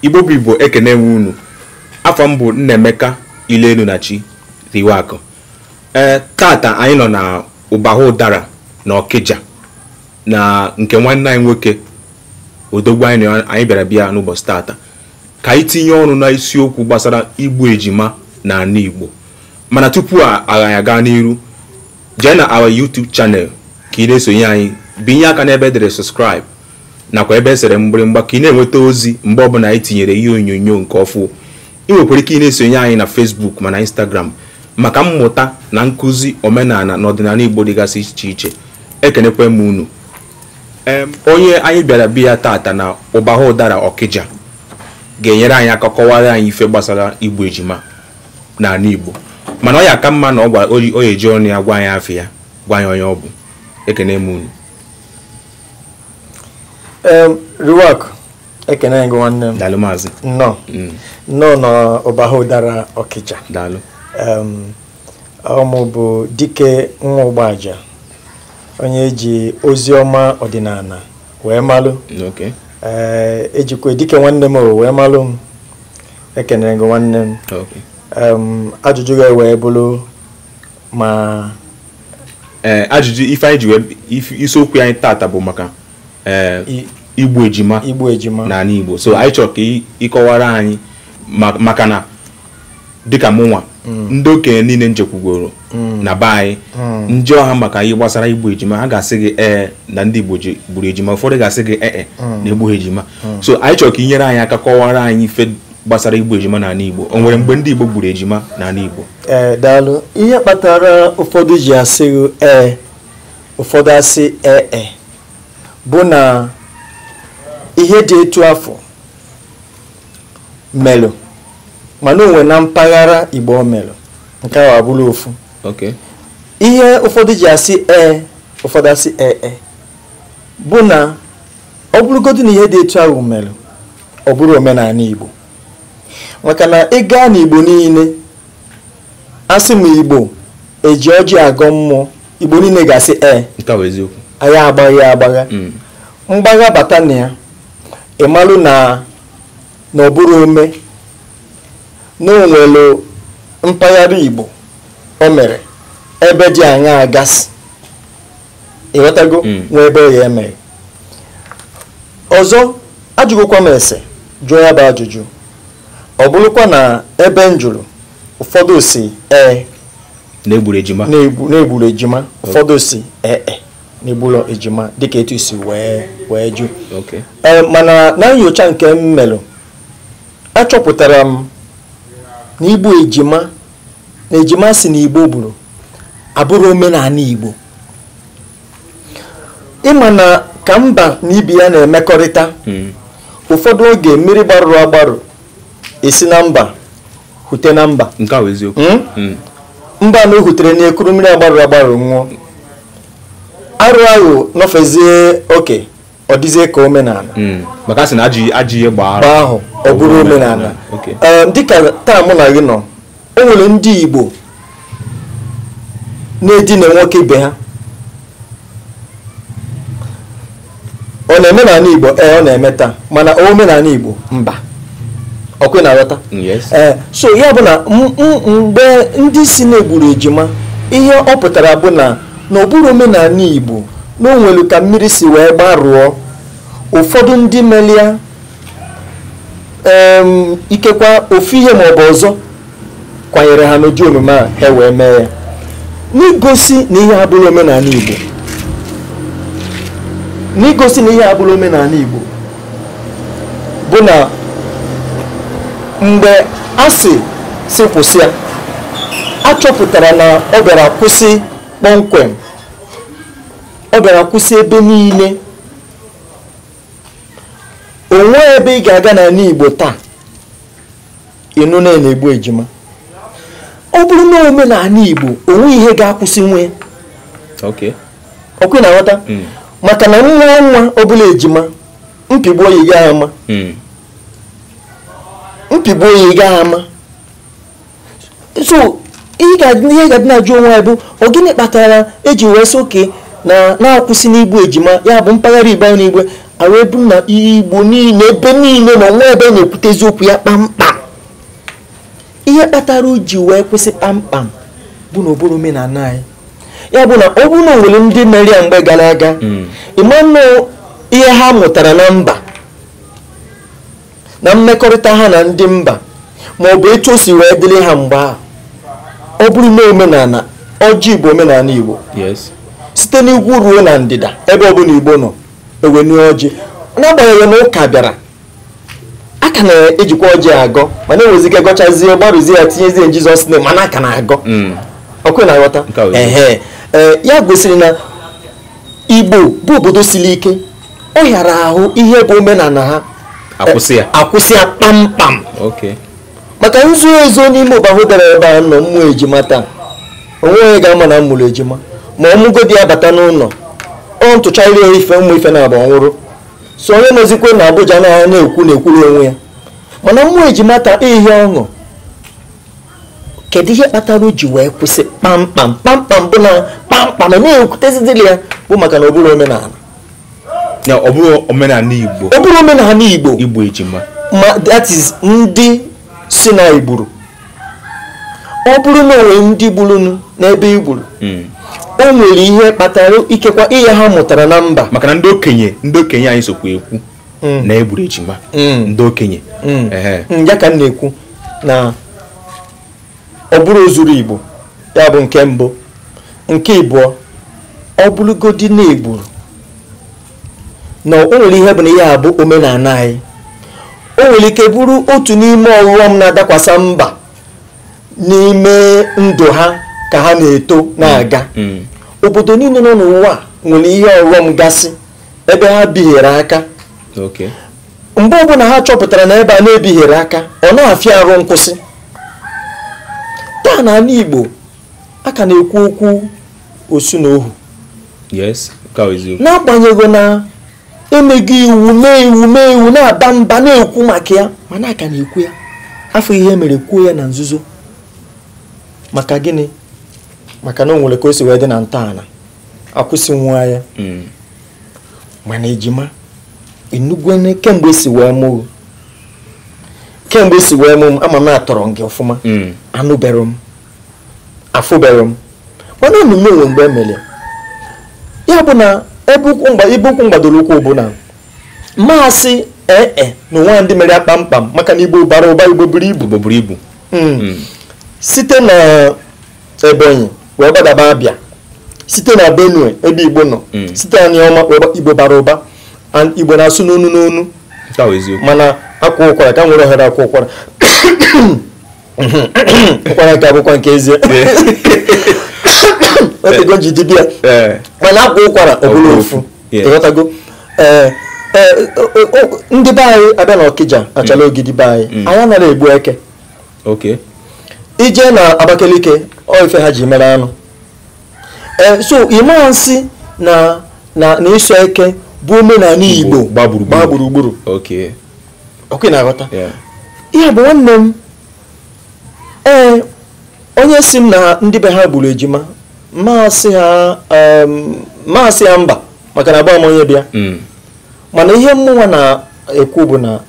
Igbo bụ Igbo, ekene nwe unu. Afọ m bụ Nnaemeka Ilenunachi Riwakụ. Ee, tata anyị nọ na Ụbahụ Ụdara na Ọkịja na nke nwanne anyị nwoke odogwu anyị bịara bịa n'ụbọchị tata ka anyị tinye ọnụ na isiokwu gbasara igbu ejima na ala Igbo. Mana tupu anyị aga n'iru, jee na our YouTube channel ka ị na-esonye anyị, binye aka n'ebe edere subscribe nakwa ebe esere mgbịrịmgba ka ị na-enweta ozi mgbe ọbụla anyị tinyere ihe onyonyo nke ọfụ. Ị nwekwara ike ị na-esonye anyị na Facebook ma na Instagram maka mmụta na nkụzi omenala na ọdịnala Igbo dịgasị iche iche. Ekenekwe m unu. Onye anyị bịara bịa tata na Ụbahụ Ụdara Ọkịja ga-enyere anyị aka kọwara anyị ife gbasara igbu ejima n'ala Igbo, mana ọ ya aka mma na ọ gwa o eji ọnụ ya gwa anyị afọ ya, gwa anyị onye ọ bụ. Ekene m unu. Riwakụ, ekene gị nwanne m. Daalụ maazị. Nnọọ. Nnọọ na Ụbahụ Ụdara Ọkịja. Daalụ. Ọmụ bụ Dike Nwa Ụgbaja, onye eji ozi ọma ọdịnala wee malụ. Okay. Ee, ejikwa dike nwanne m wee malụ m. Ekenere gị nwanne m. Okay. Ajụjụ gị wee bụrụ ma ajụjụ ife anyị ji wee isiokwu anyị tata bụ maka igbu ejima n'ala Igbo. So anyị chọrọ ka ịkọwara anyị maka na dịka mụnwa ndị okenye niile njekwugoro na be anyị ndị ọha maka ihe gbasara igbu ejima, ha ga-asị gị ee na ndị Igbo gburu ejima, ụfọdụ ga-asị gị ee na egbughị ejima. So anyị chọrọ ka ị nyere anyị aka kọwara anyị ife gbasara igbu ejima n'ala Igbo. O nwere mgbe ndị Igbo gburu ejima n'ala Igbo? Ee, daalụ. Ihe kpatara ụfọdụ ji asị gị ee, ụfọdụ asị ee bụ na ihe dị etu afọ melụ, mana onwe na mpaghara Igbo melụ, nke ahụ abụrụ ofu. Okay. Ihe ụfọdụ ji asị ee, ụfọdụ asị ee bụ na ọ bụrụgodị na ihe dị etu ahụ melụ, ọ bụrụ omenala Igbo. Maka na ị gaa n'Igbo niile, asị m Igbo eji ọjị agọ mmụọ, Igbo niile ga-asị ee. Nke a bụ eziokwu. Anyị agbaghị agbagha. Mgbagha bata na ya, ị malụ na ọ bụrụ ome na o nwere mpaghara Igbo o mere ebe dị anya agasị, ịghọtago, nwee ebe ya emere. Ọzọ, ajụgokwa m ese jụọ ya bụ ajụjụ, ọ bụrụkwa na ebe m jụrụ ụfọdụ si ee na-egburu ejima, na-egburu ejima, ụfọdụ si ee na-egburu ejima dịka etu si wee jụ. Mana na nyocha nke m melụ, achọpụtara m na igbu ejima na ejima si na Igbo gburu abụrụ omenala Igbo. Ịma na ka mba na ibe ya na-emekọrịta, ụfọdụ oge mmiri gbarụrụ agbarụ esi na mba hute na mba. Nke a bụ eziokwu. Mba na o hutere na ekuru mmiri agbarụrụ agbarụ nwụọ, arụ ahụ nọfezie oke, ọ dịzie ka omenala. Maka sị na ajọ ihe gbaa ahụ, ọ bụrụ omenala. Dịka taa mụ na gị nọ, o nwere ndị Igbo na-edina nwoke ibe ha. Ọ na-eme n'ala Igbo? Ee, ọ na-eme taa, mana omenala Igbo mba. Ọkwe na-aghọta? Ee, so ya bụ na mgbe ndị si na-egburu ejima, ihe ọ pụtara bụ na ọ bụrụ omenala Igbo na o nwere ka mmiri si wee gbarụọ, ụfọdụ ndị melia ikekwa ofu ihe maọbụ ọzọ kwanyere ha n'ụdị omume a, ha wee mee ya, n'igosi na ihe abụrụ omenala Igbo. N'igosi na ihe abụrụ omenala Igbo bụ na mgbe a sị kwụsị ya, a chọpụtara na ọ bịara kwụsị kpọmkwem, ọ bịara kwụsị ebe niile. Onwe ebe ị ga-aga n'ala Igbo taa ịnụ na na-egbu ejima. Ọ bụrụ na omenala Igbo, onwe ihe ga-akwụsị nwe. Ọkwe na-aghọta? Maka na nwa nwa ọbụla ejima, mpigbu oyi gaghị ama. Mpigbu oyi gaghị ama. So ihe ga-adị na-ajụ onwe ya bụ ọ gịnị kpatara eji wee sị oke na na-akwụsị n'igbu ejima, ya bụ mpaghara Igbo n'igwe Arụ ebu na Igbo niile, ebe niile na onwe ebe na-ekwute eziokwu ya kpamkpam. Ihe kpatara o ji wee kwụsị kpamkpam bụ na obere omenala anyị. Ya bụ na ọ bụrụ na o nwere ndị mere ya mgbe gara aga, ịma nnọọ ihe ha mụtara na mba, na mmekọrịta ha na ndị mba, ma ọ bụ etu o si wee dịrị ha mgbe ahụ. Ọ bụrụ na omenala ọjị bụ omenala Igbo, site n'ugwu ruo na ndịda, ebe ọbụla Igbo nọ ewenye ọjị. N'agbanyeghị na ụka bịara, a ka na-ejikwa ọjị agọ, mana enwezike gọchazie, gbarụzie ya, tinyezie Jizọs name, mana a ka na-agọ. Ọkụ na-aghọta. Ehe, ya gosiri na Igbo bụ obodo siri ike. Ọ hịara ahụ ihe bụ omenala ha akwụsị ya kpamkpam. Maka nzu ezo n'ime ụbahụ dara ebe a nọ mmụọ ejima taa, onwe onye ga-ama na m mụrụ ejima, ma ọmụgodi ya bata n'ụlọ, ọ ntụcharị ya ife ụmụ ife na-agba nwụrụ. So onye nọzikwe na Abuja na na-ekwu na-ekwuru onwe ya. Mana mmụọ ejima taa, ihe ọṅụ. Kedu ihe kpatara o ji wee kwụsị kpamkpam kpamkpam? Bụ na kpamkpam na-ekwutezidịrị ya bụ maka na ọ bụrụ omenala. Ọ bụrụ omenala Igbo. Ọ bụrụ omenala Igbo. Igbo ejima. Ma that is ndị si na igburu. Ọ bụrụ na onwe ndị gburunu n'ebe igburu, o nwere ihe kpatara, ikekwa ihe ha mụtara na mba. Maka na ndị okenye anyị sokwa ekwu na egburu ejima. Ndị okenye. Ya ka m na-ekwu na ọ bụrụ ozuru Igbo, ya bụ nke mbụ. Nke ịbụọ, ọ bụrụgodi na egburu, na o nwere ihe bụ na ihe a bụ omenala anyị. O nwere ike bụrụ otu n'ime ọghọm na-adakwasa mba n'ime ndụ ha ka ha na-eto na-aga. Obodo niile nọ n'ụwa nwere ihe ọghọm gasị ebe ha bihiere aka. Mgbe ọbụla ha chọpụtara na ebe a na-ebihiere aka, ọ na-afịa arụ nkwụsị. Taa n'ala Igbo, a ka na-ekwu okwu osu na ohu. N'agbanyeghị na emego iwu mee iwu mee iwu na-aba mba na-ekwu maka ya, mana a ka na-ekwu ya. Afọ ihe mere kwuo ya na nzuzo. Maka gịnị? Maka na o nwere ka o si wee dị na ntọala, akwụsị nwa ya. Mana ejima enugwene kemgbe si wee mụ, m ama m atọrọ gị ọfụma, anụbere m, afụbere m, mana anụ m onwe mgbe emere ya. Bụ na ebe ụkwụ mgbadoro ụkwụ bụ na maasị ee na onwe ndị mere ya kpamkpam, maka na Igbo bara ụba, Igbo buru ibu. Site na Ebonyi wee gbadaba Abịa, site na Benue ebe Igbo nọ, site na Anioma wee Igbo bara ụba. Igbo na-asụ n'onu n'onu, mana akwa ụkwara ka nwere ohere akwa ụkwara ụkwara ka abụkwa nke ezie otego ji dibịa, mana akwa ụkwara ọ bụla ofu. Ịghọtago? Ndị be anyị abịa na Ọkịja, achala ogidi be anyị, anyị anaghị egbu eke. Ije na Abakaliki, ọ ife ha ji mere anụ. So ịma nsị na na ịsọ eke bụ omenala Igbo gbaa gburugburu. Ọkụ na-aghọta? Ihe bụ nwanne m. Ee, onye si m na ndị be ha gburu ejima, maasị ha mba, maka na agba m onye bịa. Mana ihe mmụnwa na-ekwu bụ na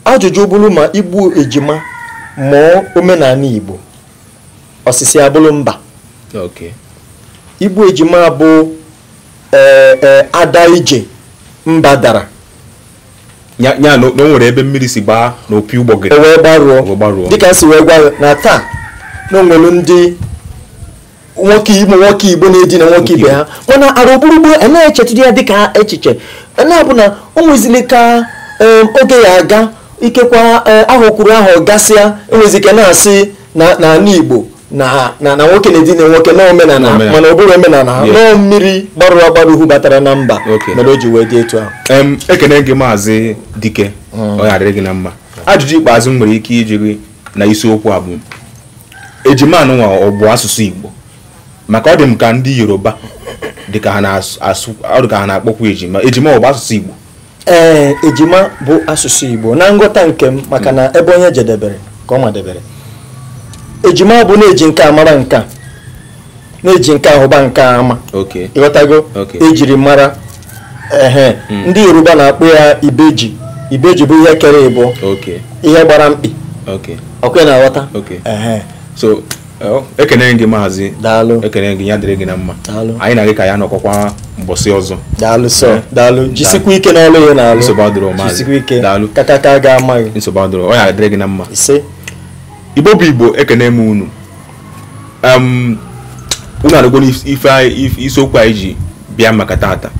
ajụjụ bụrụ ma igbu ejima mụọ omenala Igbo, osisi abụrụ mba. Igbu ejima bụ ada ije mba dara. Ya na o nwere ebe mmiri si gbaa n'opi ụgbọgịrị, o wee gbarụọ. Dịka si wee gwa na taa na o nwere ndị nwoke Igbo na-edina nwoke ibe ha, mana arụ gburugburu anaghị echetụrụ ya dịka echiche. Na-abụ na o nwezili ka oge ya aga, ikekwa ahụ kwuru ahụ gasịa, enwezike na-asị na n'ala Igbo na nwoke na-edina nwoke na omenala, mana ọ bụrụ omenala ha nọọ mmiri gbarụrụ agbarụ hubatara na mba mere o ji wee dị etu ahụ. Ekene gị Maazị Dike, ọ ga-adịrị gị na mma. Ajụjụ ikpeazụ m nwere ike iji gị na isiokwu a bụ ejima anụnwa ọ bụ asụsụ Igbo? Maka ọ dị m ka ndị Yoruba dịka ha na-asụ, ọ dị ka ha na-akpọkwa ejima. Ejima ọ bụ asụsụ Igbo? Ee, ejima bụ asụsụ Igbo na nghọta nke m, maka na ebe onye jedebere ka ọ madebere. Ejima bụ na-eji nke amara nke a, na-eji nke ahụba nke ama. Ịghọtago? Ejiri mara Ehe, ndị Yoruba na-akpọ ya ibeji. Ibeji bụ ihe kere ịbụ, ihe gbara mkpi. Ọkwa na-aghọta? Ehe. So ekene gị maazị. Daalụ. Ekene gị, ya dịrị gị na mma. Daalụ. Anyị na gị ka ya nọkọkwa mbọsị ọzọ. Daalụ sọ, daalụ. Jisikwa ike n'ọlụ ya na-alụ. Nsogbu adịrọ, maazị. Jisikwa ike. Daalụ. Kakaka ga-ama gị. Nsogbu adịrọ, ọ ya dịrị gị na mma. Ise. Igbo bụ Igbo, ekene m unu. Unu anụgo n'ife isiokwu anyị ji bịa maka tata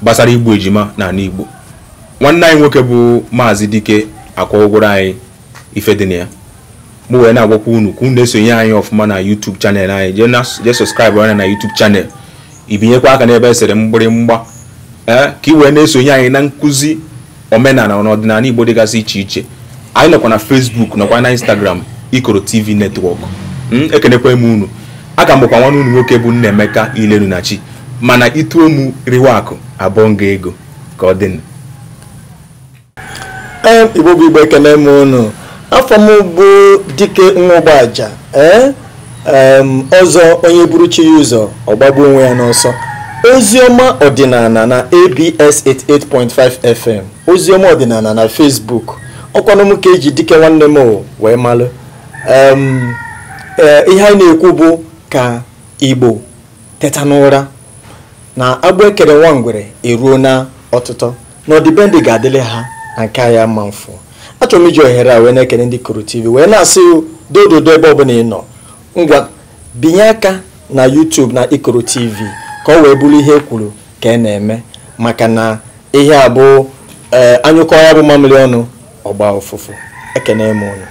gbasara igbu ejima n'ala Igbo. Nwanne anyị nwoke bụ Maazị Dike akọwagoro anyị ife dị na ya. Mụ wee na-agwakwa unu ka unu na-esonye anyị ọfụma na YouTube channel anyị. Jee subscribe anya na YouTube channel, ibinyekwa aka n'ebe esere mgbịrịmgba, ee, ka ị wee na-esonye anyị na nkụzi omenala na ọdịnala Igbo dịgasị iche iche. Anyị nọkwa na Facebook, nọkwa na Instagram, Ikoro TV Network. Ekenekwa m unu. Aka m bụkwa nwanne unu nwoke bụ Nnaemeka Ilenunachi, mana ituo m riwe akụ abụọ nga ego ka ọ dị. Igbo bụ Igbo, ekene m unu. Afọ m bụ Dike Nwogbaja. Ee, ọzọ onye buru chi ya ụzọ ọgbagbu onwe ya n'ọsọ. Oziọma ọdịnala na ABS 88.5 FM, oziọma ọdịnala na Facebook. Ọkwanụ m ka eji Dike nwanne m wee malụ. Ihe anyị na-ekwu bụ ka Igbo teta n'ụra na agbụ ekere nwa ngwere eruo na ọtụtụ na ọdịbendị ga-adịrị ha na nke ya ma mfụ. Achọrọ m iji ohere a wee na-ekene ndị Ikoro TV wee na-asị dododo ebe ọbụla ị nọ, ngwa binye aka na YouTube na Ikoro TV ka ọ wee bụrụ ihe e kwuru ka ị na-eme, maka na ihe a bụ anyụkọ ya bụ mamịrị ọnụ ọgba ụfụfụ. Ekene m unu.